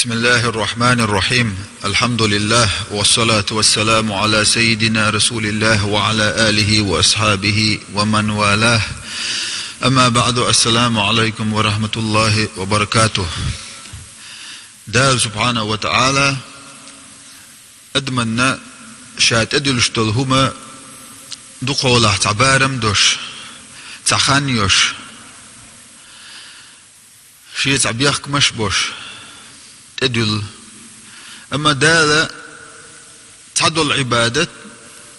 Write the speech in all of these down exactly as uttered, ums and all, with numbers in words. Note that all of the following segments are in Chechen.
بسم الله الرحمن الرحيم. الحمد لله، والصلاة والسلام على سيدنا رسول الله وعلى آله وأصحابه ومن والاه. أما بعد، السلام عليكم ورحمة الله وبركاته. Дала субхьанаху ва таӀала адамна ша тӀедуьллуш долу хӀума дукхахьолахь цхьа барам а дош, цхьа хан а йош, шен цхьа бехкамаш а бош тӀедуьллу. Амма Дала цхьадолу Ӏибадат,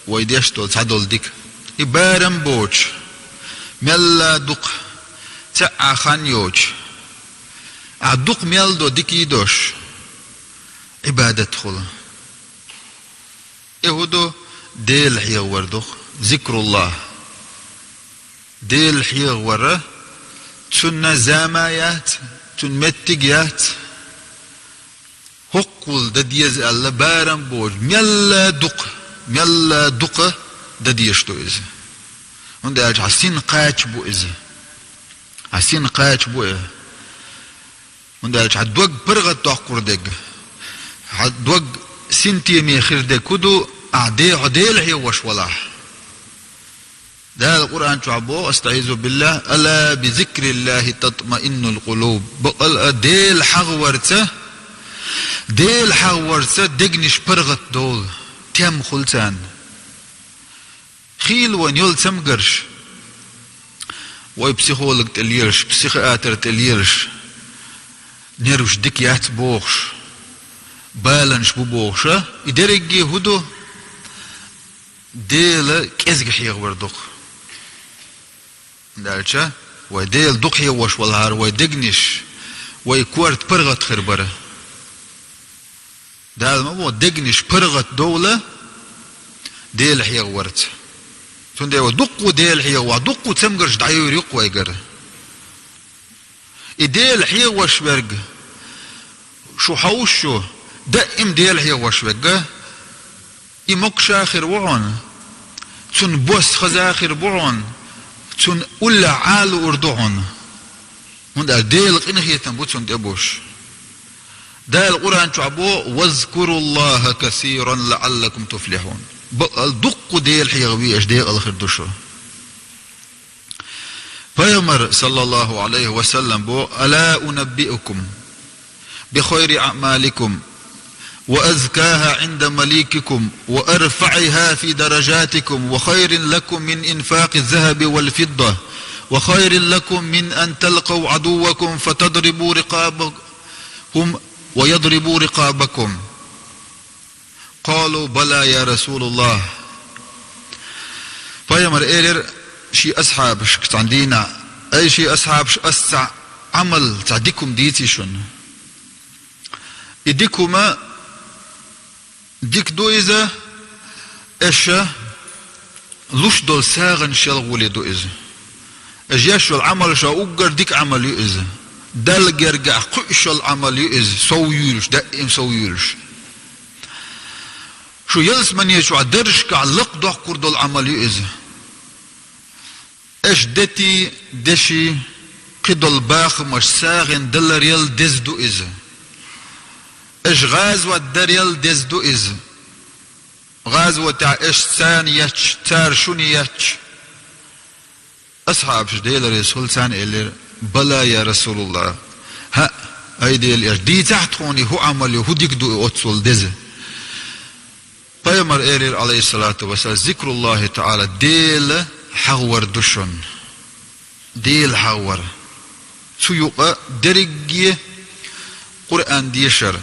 вай деш долу цхьадолу дика, и барам а боцуш, мелла а дукха, цхьа а хан йоцуш, ахь дукха мел до дика а дош, Ӏибадат хуьлу. И хӀун ду? Дела хьехавар ду-кх, зикруллахӀ. Дела хьехавар, цунна зама яц, цунна меттиг яц. ХӀоккхул дан деза аьлла, барам а боцуш, мелла а дукха, мелла а дукха дан дезаш ду иза. ХӀунда аьлча хьан син кхача бу иза. Хьан син кхача бу иза. ХӀунда аьлча хьан дог паргӀатдоккхур дерг, хьан дог синтеме хир дерг хӀун ду, ахь де-, хьо Дела хьехош валахь. Дала Къуръан чохь боху, астаӀизу биллахӀ: «Ала би зикриллахӀи татмаиннул къулуб». Бакъала а Дела хьахаварца, Дела хьахаварца дегнаш паргӀатдолу, тем хуьлу царна. Хийла вайн йолу цамгарш, вай психолог тӀе лелаш, психиатр тӀе лелаш, нерваш дика яц бохуш, баланаш бу бохуш, а? И дерриге хӀун ду? Дела кӀезиг хьехавар ду-кх. ХӀунда аьлча вай Дела дукха хьехош валахьара, вай дегнаш, вай корта паргӀат хир бара. Дала ма боху, дегнаш паргӀатдовла Дела хьехаварца. Цундела вай дуккха Дела хьехавахь, дуккха цамгарш дӀайовр ю-кх вайгара. И Дела хьехош верг, шу хьовсуш ю, даим Дела хьехош верг, и мокша хир ву хьуна, цунна бос хаза хир бу хьуна, цунна уллехь Ӏа луур ду хьуна. ХӀунда аьлча Делан къинхетам бу цунна тӀе беш. Дала Къуръан чохь боху: «Вазкуруллаха касиран лаӀаллакум туфлихьун». Бакъала дуккха Дела хьехаве аша, декъала хир ду шу. Пайхамар, саллаллаху Ӏалайхи ва саллам, боху: «Ала унаббиукум би хайри аъмаликум ва азкаха Ӏинда маликикум ва арфаӀиха фи даражатикум ва хайрин лакум мин инфакъи захаби вал фидда ва хайрин лакум мин ан талкъав Ӏадуввакум фатадрибу рикъабахум ва ядрибу рикъабакум». Къалу: «Бала, я Расулаллах». Пайхамар элира шен асхьабашка цхьана дийнахь: «Ай, шен асхьабаш, ас цхьа Ӏамал, цхьа дика хӀума дийций шуна. И дика хӀума дика ду иза, аша луш долу сагӀанаш ялхоле ду иза. Аша еш йолу Ӏамал ша уггар дика Ӏамал ю иза. Далла гергахь кхуьуш йолу Ӏамал ю иза, сов юьйлуш, даим сов юьйлуш. Шу ялсамане чохь даржашкахь лакхадоккхур долу Ӏамал ю иза. Аша дети, деши, кхидолу бахамаш сагӀина даларел деза ду иза. Аша гӀазот дарел деза ду иза. ГӀазотехь аша царна етташ, цара шуна етташ». Асхьабаш, Дела реза хуьлда царна, элира: «Бала, я Расулаллах». ХӀаъ, ай Делан элча, дийцахьа тхуна и хӀун Ӏамал ю, хӀун дика ду и оццул деза. Пайхамар элира, Ӏалайхиссалату вассалам: «Зикруллахи таӀала, Дела хьахавар ду шуна». Дела хьахавар. Цу юкъа дерриге Къуръан дешар,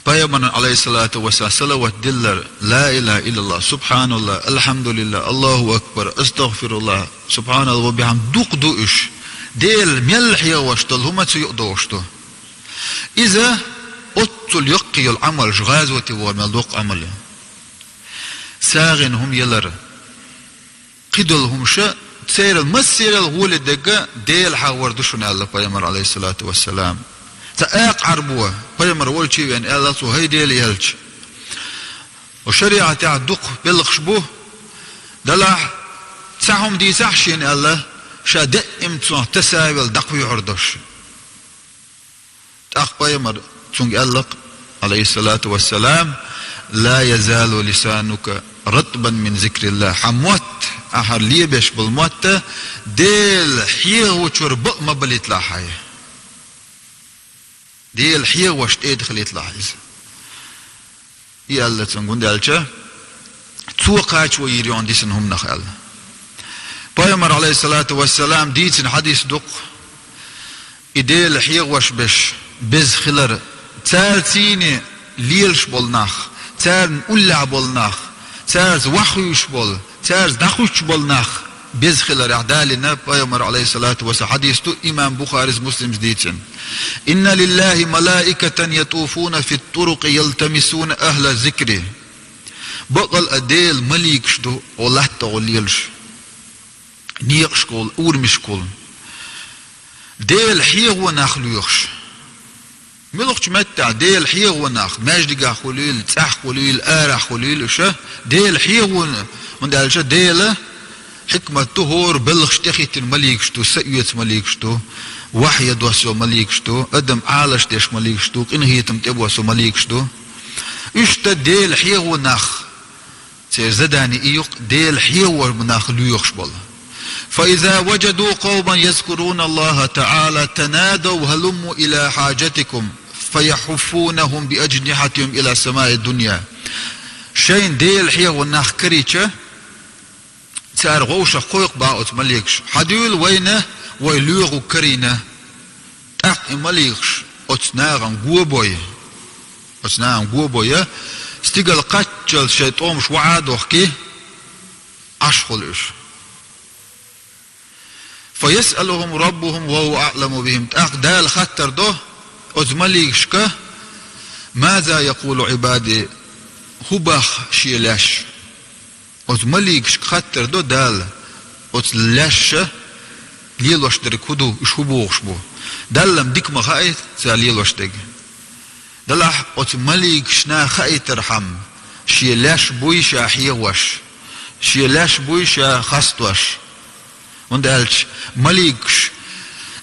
Пайхамарна, Ӏалайхиссалату вассалам, салават диллар, ла илаха иллаллах, субхьаналлах, алхьамдулиллах, Аллаху акбар, астагъфируллах, субхьаналлах ва бихьамди, дукха ду уьш. Дела мел хьехош долу хӀума цу юкъа дохуш ду. Иза оццул йоккха йолу Ӏамалш, гӀазоте вахар мел доккха Ӏамал ю. СагӀина хӀума ялар. Кхидолу хӀумаш, церан массерал гӀоле дерг Дела хьахавар ду шуна, аьлла Пайхамар, Ӏалайхиссалату вассалам. Цхьа акха Ӏарбо, Пайхамар волчу веана, аьлла цо: «ХӀай Делан элча, шариӀатехь дукха белхаш бу, делахь цхьа хӀума дийцахьа шена», — аьлла, ша даим цунах тасавелла дӀакхоьхьур долуш. ТӀаккха Пайхамар Цунга аьлла-кх, Ӏалайхиссалату вассалам: «لا يزال لسانك رطبا من ذكر الله». Хьан мотт, ахьар лебеш бола мотт, Дела хьехавечура бакъ ма балийталахь хьай. Дела хьехавеш тӀеда хилийталахь иза. И аьлла цунга, хӀунда аьлча цо кхачо йийр ю хьуна дисина хӀуманах аьлла. Пайхамара, Ӏалайхиссалату вассалам, дийцина хьадис ду-кх, и Дела хьехавеш беш беза хилар, царца цхьана лелаш бола нах, царна уллехь бола нах, царца ваххуьйш бола, царца дӀахуьттуш бола нах беза хиларехь далийна Пайхамара, Ӏалайхиссалату вассалам, хьадис ду, имам Бухарис, Муслимс дийцина: «إن لله ملائكة يطوفون في الطرق يلتمسون أهل الذكر». Бакъал а Делан маликаш ду, гӀо латтагӀа лелаш, некъашкахула, урамашкахула, Дела хьехаво нах лоьхуш. Муьлхачу меттехь Дела хьехаво нах, маьждигехь хуьлийла, цӀахь хуьлийла, арахь хуьлийла уьш, Дела хьехаво, хӀунда аьлча Делан хьикмат ду, хӀора белхаш тӀехӀиттина маликаш ду, са оьцу маликаш ду, вахьйи доссо маликаш ду, адам Ӏалашдеш маликаш ду, къинхетам тӀебоссо маликаш ду. Уьш ду Дела хьехаво нах. Церан задани и ю-кх, Дела хьехаво нах лоьхуш бола. «فإذا وجدوا قوما يذكرون الله تعالى تنادوا هلموا إلى حاجتكم فيحفونهم بأجنحتهم إلى سماء الدنيا». Шайна Дела хьехаво нах карийча, цара вовшах кхойкху боху оцу маликаша: «Хьадуьйла вайна, вай лоьхург карийна». ТӀаккха и маликаш оцу нахана го бой, оцу нахана го бой, стигала кхаччалц шайн тӀомаш вахьа а дохкий, Ӏаш хуьлу уьш. «فيسألهم ربهم وهو أعلم بهم». ТӀаккха Дала хаттар до оцу маликашка: «ماذا يقول عبادي؟» ХӀун боху шен лаьш? Оцу маликашка хаттар до Дала, оцу лаьшша лелош дерг хӀун ду, уьш хӀун бохуш бу? Далла-м дика ма хаьа цара лелош дерг. Делахь оцу маликашна хаийтархьама, шен лаьш буй ша хьехош, шен лаьш буй ша хастош. ХӀунда аьлча маликаш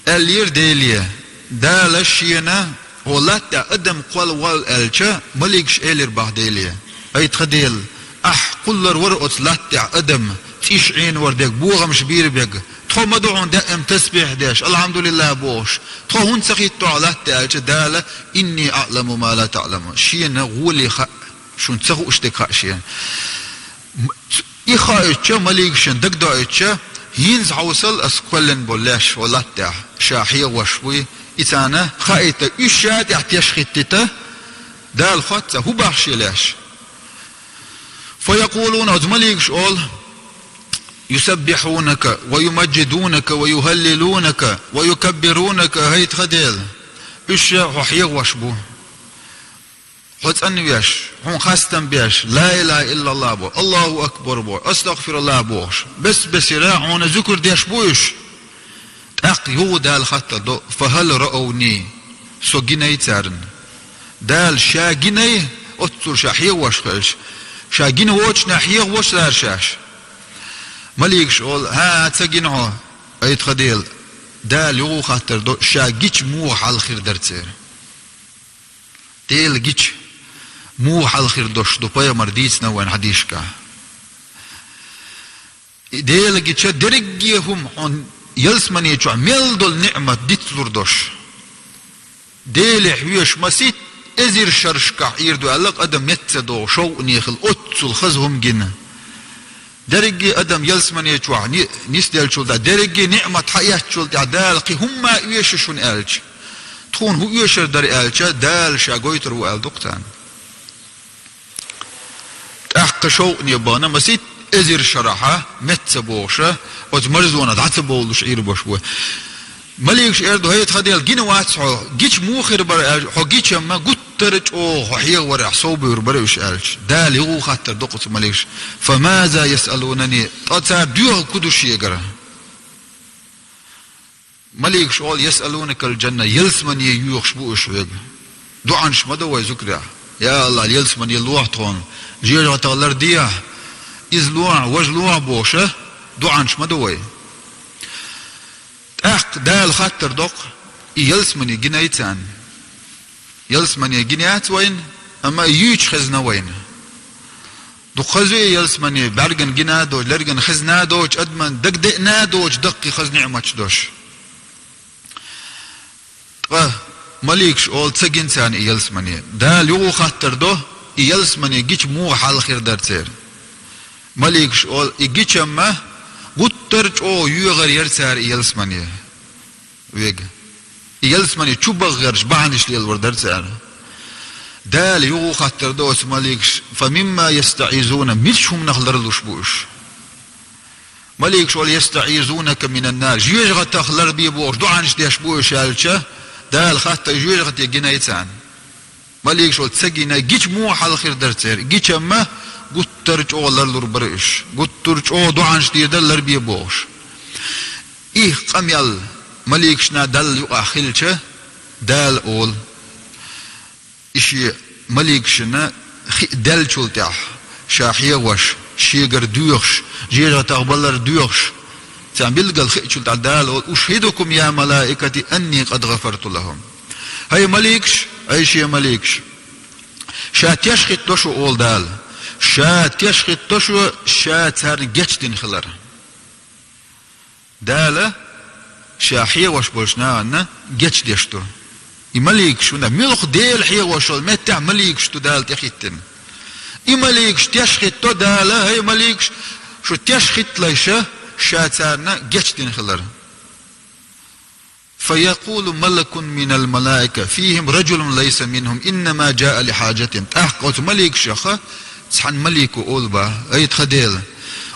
аьллера Деле: «Дала шена хӀокху латта тӀехь адам кхолла волла», аьлча, маликаш элира боху Деле: «Ай тхан Дела, ахь кхуллур вара оцу латта тӀехь адам, цӀийш Ӏенор дерг, бохамаш бийр берг. Тхо ма ду хьуна даим тасбихь деш, алхьамдулиллахӀ бохуш. Тхо хӀунда ца хӀитту хьо латта тӀе?» аьлча, Дала: «إني أعلم ما لا تعلمون». Шена гӀоле хаьа, шуна ца хууш дерг хаьа шена. М-, ц-, и хоуьйтуш, маликашна дагадоуьйтуш, хӀинца хьовсал ас кхоьллина болу лаьш хӀокху латта тӀехь ша хьехош буй, и царна хаийта, уьш ша тӀехь теш хӀиттийта, Дала хотту царна: «ХӀун боху шен лаьш?» «فيقولون», оцу маликаша олу: «يسبحونك ويمجدونك ويهللونك ويكبرونك», хӀай тхан Дела, уьш хьо хьехош бу. Хьо цӀанвеш, хьуна хастам беш, ла илаха иллаллахӀ бо, Аллаху акбар бо, астагфируллахӀ бохуш, бес-бесара хьуна зуькар деш бу уьш. ТӀаккха юха Дала хаттар до: «فهل رأوني؟» Со гинай царна? Дала ша гинай, оццул ша хьехош хилча, ша гина воцучунна хьехавочу цара шаьш? Маликаш олу: «ХӀан-хӀа, ца гина хьо, ай тхан Дела». Дала юха хаттар до: «Ша гича муха хьал хир дара церан?» Дела гича муха хьал хир долуш ду, пайхамар дийцина вайн хьадисашкахь. И Дела гича дерриге хӀума хьуна ялсамани чохь мел долу ниъмат дицлур долуш. Деле хьоьжуш масийтта эзар шаршкахь Ӏийр ду аьлла, адам меца догӀу, шовкъане хила, оццул хаза хӀума гина. Дерриге адам ялсамани чохь ни-, нисделлачул тӀаьхьа, дерриге ниъмат хьаэцначул тӀаьхьа Дала кхин хӀумма а оьшу шуна аьлча, тхуна хӀун оьшур дара аьлча, Дала ша гойтур ву аьлла ду-кх царна. ТӀаккха шовкъане бахана, масийтта эзар шарахь меца богӀуш, оцу марзонах дӀа ца бовлуш Ӏийр болуш бу. Маликаш эр ду: «ХӀай тхан Дела, гина вац хьо, гича муха хир бара?» аьлча, «Хьо гича-м гуттара а чӀогӀа хьо хьехаварехь совбуьйлур бара уьш», аьлча, Дала юха хаттар до кху цу маликаша: «فماذا يسألونني؟» Ткъа цара доьхург хӀун ду шегара? Маликаш олу: «يسألونك الجنة», ялсамани йоьхуш бу уьш хьоьга. ДоӀанаш ма до вай зуькарехь: «Я АллахӀ, ялсамани лохьа тхуна, жоьжахатех лардехьа, иза лохьа, важа лохьа», бохуш, доӀанаш ма до вай. ТӀаккха Дала хаттар до-кх: «И ялсамани гинай царна?» Ялсмане гина яц вайна, амма юьйцуш хезна вайна. Дукха хаза я ялсмане, бӀаьргана гина а доцуш, лергана хезна а доцуш, адамна дагадеана а доцуш, даккхий хаза ниӀматаш долуш. Ткъа маликаш олу ца гина царна и ялсмане. Дала юха хаттар до, и ялсмане гича муха хьал хир дара церан. Маликаш олу, и гича-м гуттар а чӀогӀа йоьхур яра цара и ялсмане. Вега. И ялсмане чу бахарш бахьанаш лелор дара цара. Дала юха хаттар до оцу маликаш: «Фа мимма ястаӀизуна», мича хӀуманах ларлуш бу уьш? Маликаш олу: «ЯстаӀизунака минан нар», жоьжахатах ларбе бохуш доӀанаш деш бу уьш аьлча, Дала хаттар: жоьжахате гинай царна? Маликаш олу: ца гинай, гича муха хьал хир дара церан? Гича-м гуттар а чӀогӀа ларлур бара уьш. Гуттар а чӀогӀа доӀанаш дийр дара ларбе бохуш. И къамел маликашна Далла юкъахь хилча, Дала олу: и шен маликашна хи даьллачул тӀаьхьа, ша хьехош, шегара доьхуш, жоьжахатах балар доьхуш, царна билггал хиъчул тӀаьхьа Дала олу: «Ушхидукум я малаикати анни къад гъафарту лахум». ХӀай маликаш, хӀай шен маликаш, ша теш хӀиттадо шу, олу Дала. Ша теш хӀиттадо шу, ша царна гечдина хилар. Дала ша хьехош болчу нахана гечдеш ду. И маликаш, хӀунда муьлхха Дела хьехош йолу меттехь маликаш ду Дала тӀехӀиттина. И маликаш теш хӀиттадо Дала, хӀай маликаш, шу теш хӀитталаш ша, ша царна гечдина хилар. «Фаякулу малакун минал малаика фихим раджулун лайса минхум, иннама джаа лихьаджатин». ТӀаккха оцу маликашах цхьана малико олу бах: «Ай тхан Дела,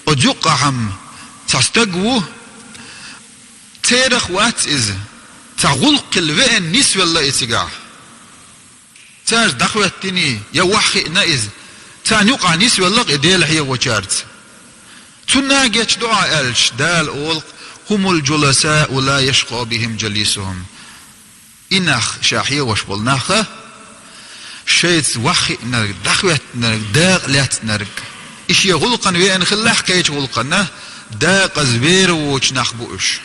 оцу юккъахь-м цхьа стаг ву, церах вац иза, цхьа гӀуллакх хилла веана нисвелла и цигахь». Цаьрца дӀахӀоьттиний, я ваххиъна иза, царна юкъахь нисвелла-кх и Дела хьехочаьрца. Цунна гечдо ахь аьлча, Дала олу: «Хумул джуласау ла яшкъа бихим джалисухум». И нах, ша хьехош болу нах, шайца ваххиънарг, дӀахӀоьттинарг, дакъа лаьцнарг, и шен гӀуллакхана веана хиллехь кхечу гӀуллакхана, декъаза вер воцу нах бу уьш.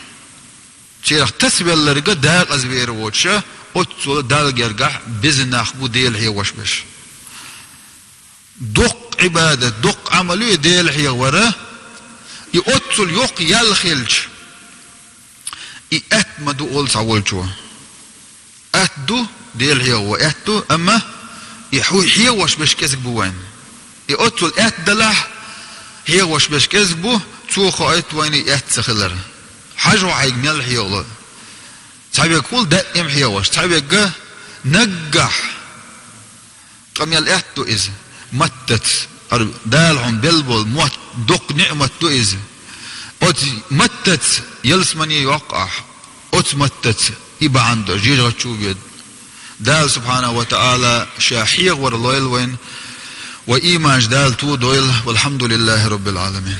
Церах тасавелларг декъаза вер воцуша, оццул Далла гергахь беза нах бу Дела хьехош берш. Доккха Ӏибадат, доккха Ӏамал ю и Дела хьехавар, и оццул йоккха ял хилча, и атта ма ду олу цхьаволчо. Атта ду, Дела хьехаво атта ду, амма и хьу-, хьехош берш кӀезиг бу вайн. И оццул атта далахь, хьехош берш кӀезиг бу, цо хоуьйту вайна и атта ца хилар. Хьажа хьо хьайга мел хьехало. Цхьаверг хуьлу даим хьехош, цхьаверг наггахь. Къамел атта ду иза. Маттаца, хӀара Дала хьуна белла болу мотт, доккха ниъмат ду иза. Оцу маттаца ялсамане йоккху ахь. Оцу маттаца и бахьана ду, жоьжахати чу а ведда. Дала субхьанаху ва таӀала ша хьехавар лойла вайна, вай ийманаш Дала тодойла, валхьамдулиллахӀи роббил Ӏаламин.